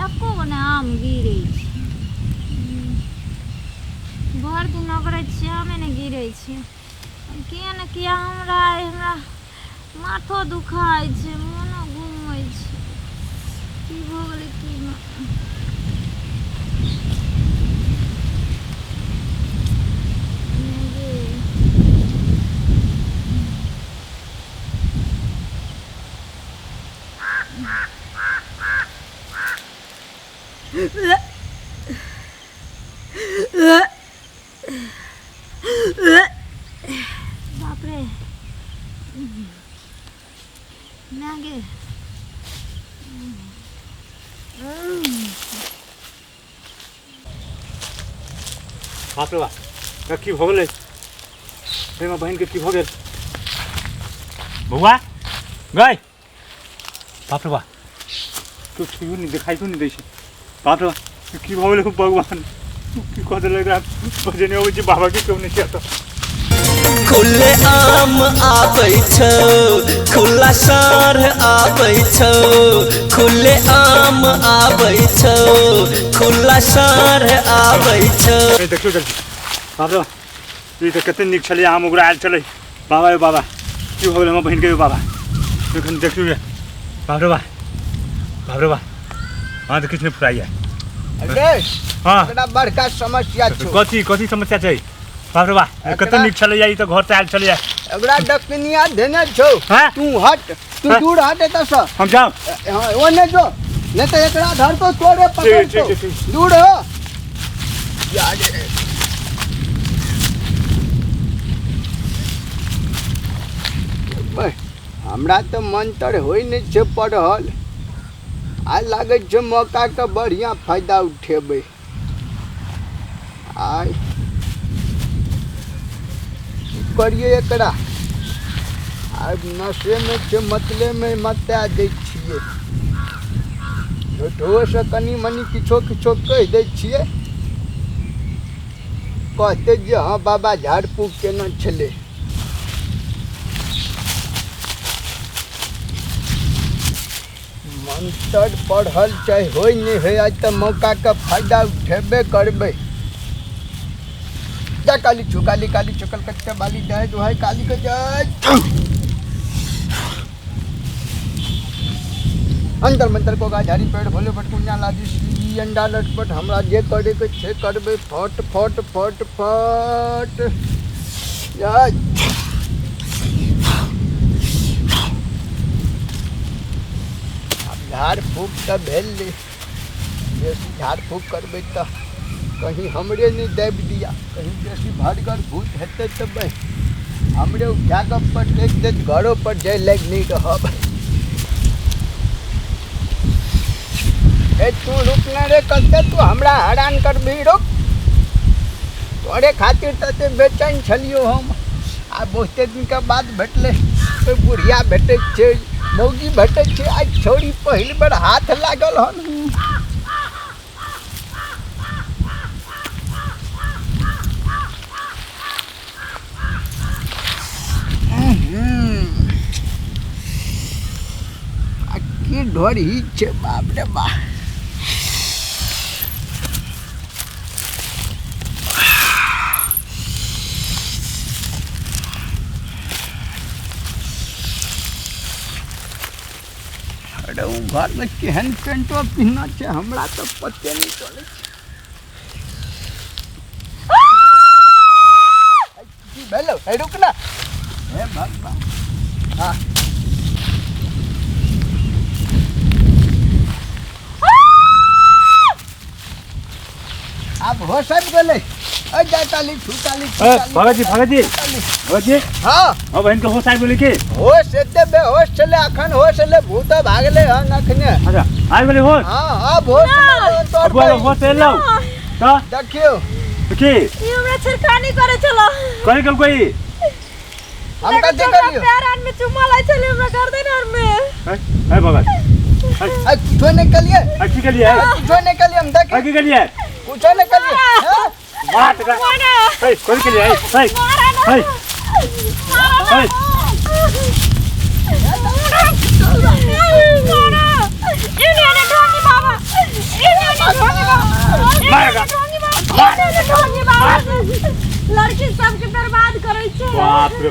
एको गो नहि आम गिरै छै। भरि दिन ओगरै छियै, आमे नहि गिरै छै। किए ने किए हमरा हमरा माथो दुखाइ छै, मोनो घूमै छै। की भऽ गेलै की नहि। बाप रे माय गे। बाप रे बाप, की भऽ गेलै? हे बहिनके की भऽ गेल? बौआ गई, बाप रे बाप, केओ छुइयो नहि देखाइतो नहि दै छै। बाप रे बाप, की भऽ गेलै? भगवान की कऽ देलक? बजेने अबै छै बाबाके, केओ नहि छै एतऽ। खुले आम आबै छौ, खुला साँढ़ आबै छौ। खुले आम आबै छौ, खुला साँढ़ आबै छौ। ए, देखियौ जल्दी। बाप रे बाप, ई तऽ कते नीक छलै आम, ओकरा आयल छलै। बाबा यौ बाबा, की भऽ गेलै हमर बहिनके यौ बाबा? एखन देखियौ ये। बाप रे बाप, बाप रे बाप, हँ तऽ किछु नहि फुराइए। अरे हँ, एकरा बड़का समस्या छौ। कथी कथी समस्या छै? बाप रे बाप, कते नीक छलैया, ई तऽ घर से आयल छलैया। एकरा डकनिया धेने छौ। हाँ? तू हट, तू हाँ? दूर हट एतऽ से। हम जाउ? हाँ, ओने जो, नहीं तो एकरा धर तो तोरे पकड़। ठीक, ठीक, ठीक। दूर हो यार। हमरा तऽ मंत्र होइ नहि छै पढ़ल। आइ लागै छै मौकाके बढ़िआँ फायदा उठेबै। आइ की करियै एकरा? आब नशेमे छै, मतलेमे मता दै छियै। झूठोसँ कनि मनि किछो किछो कहि दै छियै, कहतै जे हँ बाबा झाड़ फूक केने छलै। मंत्र पढ़ल चाहे होइ नहि होइ, आइ तऽ मौकाके फायदा उठेबे करबै। जा काली छू, काली काली छू, कलकत्ता बाली, जय दुहाई काली के जय। अंतर मंतर को झाड़ी पेड़ भोले बटकुनिया लादी सी अंडा लटपट। हमरा जे करे के छै करबै। फट फट फट फट जय। आब झाड़ फूक तऽ भेल नहि। बेसी झाड़ फूक करबै तऽ कहीं हमरे नहि दाबि दिया, कहीं बेसी भरगर भूत हेतै तऽ बस हमरे उठा कऽ पटकि देत, घरो पर जाय लागि नहि रहब। ए तू रुक ना रे, कते तू हमरा हैरान करबही? रुक, तोरे खातिर तऽ एते बेचैन छलियौ हम। आ बहुते दिनके बाद भेटलै। कोइ बुढ़िया भेटै छै, मौगी भेटै छै, आइ छौड़ी पहिल बेर हाथ लागल हन। आ की ढोरही छै, बाप रे बाप। अरे ओ घरमे केहन पेंटो पिन्हना छै, हमरा तऽ पते नहि चलै छै। की भेलौ? हे रुक ना। हे भगवान! हाँ, आब होश आबि गेलै। अइ जा काली छू, काली छू, ए, काली, भगत जी, काली, भगत जी। काली। भगत जी। हाँ। हाँ, बहन के होश आबि गेलै की? होश एते बेहोश छलै, अखन होश एलै। भूत भागलै हन अखने। अच्छा, आबि गेलै होश? हाँ, आब होश एलै हन तोहर बबुआ बहिन। होश एलौ तऽ? देखियौ। की ई हमरा छेड़खानी करै छलो। कहि गेल कोई? हम कथी करियौ? पैर आर में चुम्मा लै छलै हमरा गर्दन आर में। है है भगत है। अइ कुछो नहि केलियै। है, की केलियै? कुछो नहि केलियै हम। देख, है, की केलियै? कुछो नहि केलियै, हँ? मार तकरा। है, कथी केलियै? है है है। कते ने ढोंगी बाबा लड़की सबके बर्बाद करै छै। बाप रे।